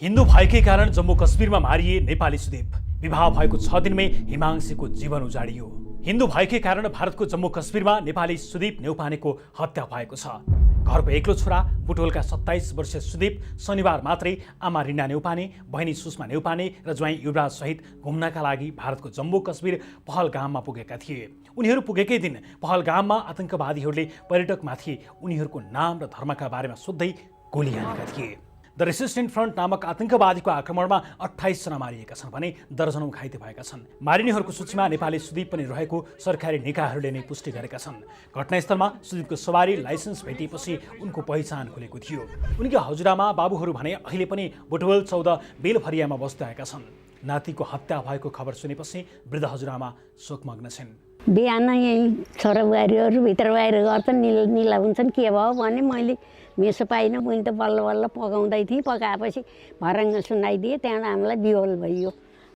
हिन्दू भएकै कारण जम्मू कश्मीरमा मारिए नेपाली सुदीप। विवाह भएको 6 दिनमै हिमांशीको जीवन उजाडियो। हिन्दू भएकै कारण भारतको जम्मू कश्मीरमा नेपाली सुदीप नेउपानेको हत्या भएको छ। घरको एक्लो छोरा बुटोलका 27 वर्षीय सुदीप शनिबार मात्रै आमा रिना नेउपाने, बहिनी सुषमा नेउपाने र ज्वाइँ युवराज सहित घुम्नका लागि भारतको जम्मू कश्मीर पहलगाममा पुगेका थिए। उनीहरू पुगेकै दिन पहलगाममा आतंकवादीहरूले पर्यटकमाथि उनीहरूको नाम र धर्मका बारेमा सोध्दै गोली हानेका थिए। द रेसिस्टेन्ट फ्रन्ट नामक आतंकवादीको आक्रमणमा 28 जना मारिएका छन् भने दर्जनौं घाइते भएका छन्। मारिनेहरूको सूचीमा नेपाली सुदीप पनि रहेको सरकारी निकायहरूले नै पुष्टि गरेका छन्। घटनास्थलमा सुदीपको सवारी लाइसेन्स भेटिएपछि उनको पहिचान खुलेको थियो। उनकी हजुरआमा बाबुहरू भने अहिले पनि बुटवल 14 बेलफरियामा बस्दै आएका छन्। नातिको हत्या भएको खबर सुनेपछि वृद्ध हजुरआमा शोकमग्न छिन्। बिहान यही छोरा बुहारीहरू भित्र बाहिर गर्छन्, निला हुन्छन्। के भयो भने मैले मेसो पाइनँ, मैले त बल्ल बल्ल पकाउँदै थिएँ। पकाएपछि भरङ्ग सुनाइदिएँ, त्यहाँबाट हामीलाई बिहोल भइयो।